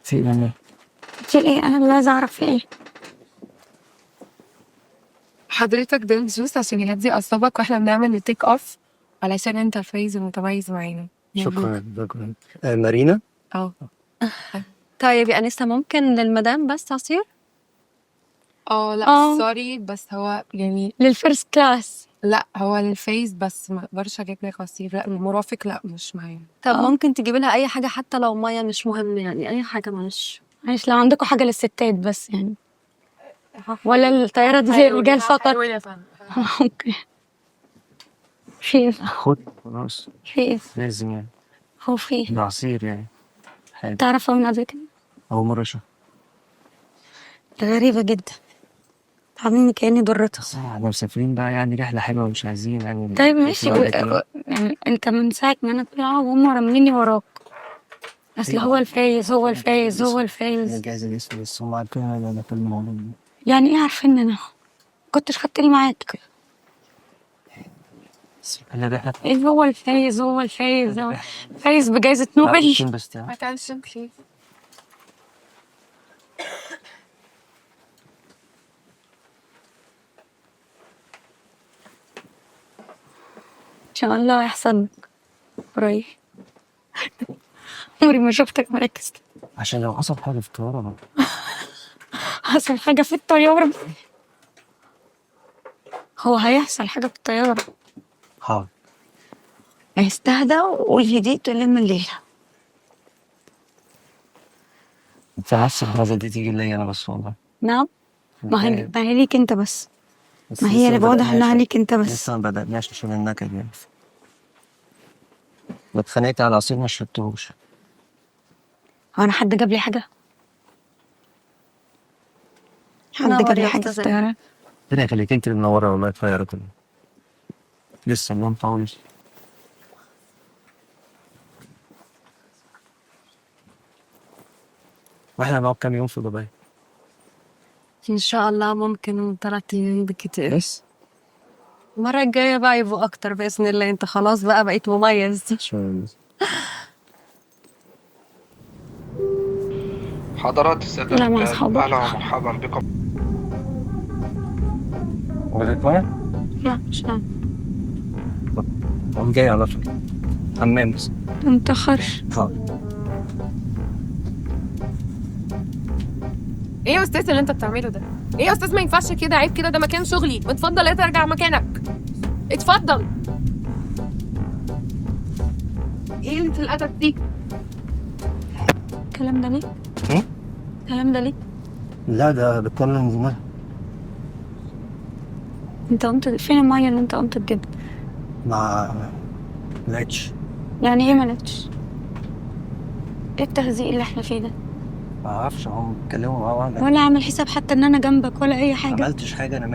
في ايه؟ في ايه؟ انا اللي عايزه اعرف في ايه. حضرتك ده ال juice عشان يهدي اعصابك واحنا بنعمل ال take off، علشان انت الفايز المتميز معانا. شكرا شكرا. مارينا. اه. طيب يا انسه، ممكن للمدام بس عصير؟ اه لا اه. sorry، بس هو يعني لل first class. لا هو للفايز بس، ما اقدرش اجيب لك عصير، لا المرافق لا مش معانا. طب اه. ممكن تجيبي لها اي حاجة، حتى لو مية مش مهم، يعني اي حاجة معلش. معلش لو عندكم حاجة للستات بس يعني، ولا الطيارة دي للرجال فقط؟ هحاول يا فندم. okay. في ايه؟ خد خلاص. في ايه؟ لازم يعني هو في ايه؟ ده عصير يعني حلو. تعرفها من قبل كده؟ اول مرة اشوف. غريبة جدا، عامليني كاني ضرتها. بس احنا مسافرين بقى يعني رحله حلوة، مش عايزين يعني. طيب ماشي. نقعد كده. يعني انت من ساعة ما انا طالعه وهم راميني وراك، اصل هو الفايز هو الفايز هو الفايز. الجايزة دي اسمه، بس هم عارفين ان انا في الموضوع ده. يعني ايه عارفين؟ انا كنتش خدتني معاك. بس الرحلة ايه هو الفايز هو الفايز هو فايز بجائزة نوبل. بس يعني. attention please. ان شاء الله يحصل قريب. عمري ما شفتك مركز. عشان لو حصل حاجة في الطيارة بقى. حصل حاجة في الطيارة؟ هو هيحصل حاجة في الطيارة؟ حاضر. استهدى والهدي تلم الليلة. انت حاسس الغزة دي تيجي ليا انا بس والله. نعم، ما هي ليك انت بس. بس ما هي لسه اللي واضح انها بدأناش. ليك انت بس. لسه ما بدأناش عشان النكد يعني. ما اتخانقت على العصير ما شربتهوش. هو انا حد جاب لي حاجة؟ حد نور جاب يا لي حاجة في أستاذة. الطيارة؟ ربنا يخليك، انت اللي منورة والله الطيارة كلها. لسه النوم طويل. واحنا هنقعد كام يوم في دبي؟ ان شاء الله ممكن 3 ايام بالكتير. بس المرة الجاية بقى يبقوا اكتر باذن الله. انت خلاص بقى بقيت مميز. عشان حضرات السادة لا، مع الرجال، أصحابك. أهلا ومرحبا بكم. وجدت مية؟ لا مش عارفة. قوم جاي على طول حمام بس. متأخرش. حاضر. ايه يا استاذ اللي انت بتعمله ده؟ ايه يا استاذ، ما ينفعش كده، عيب كده، ده مكان شغلي. اتفضل انت ارجع مكانك، اتفضل. ايه قلة الادب دي؟ الكلام ده ليه؟ إيه؟ الكلام ده ليه؟ لا ده بتكلم زمان. انت قمت فين المية اللي انت قمت تجيبها؟ ما لقيتش. يعني ايه ما لقيتش؟ ايه التهزيق اللي احنا فيه ده؟ ما اعرفش، هم بيتكلموا مع بعض. ولا عامل حساب حتى ان انا جنبك ولا اي ما حاجة. عملتش حاجة انا.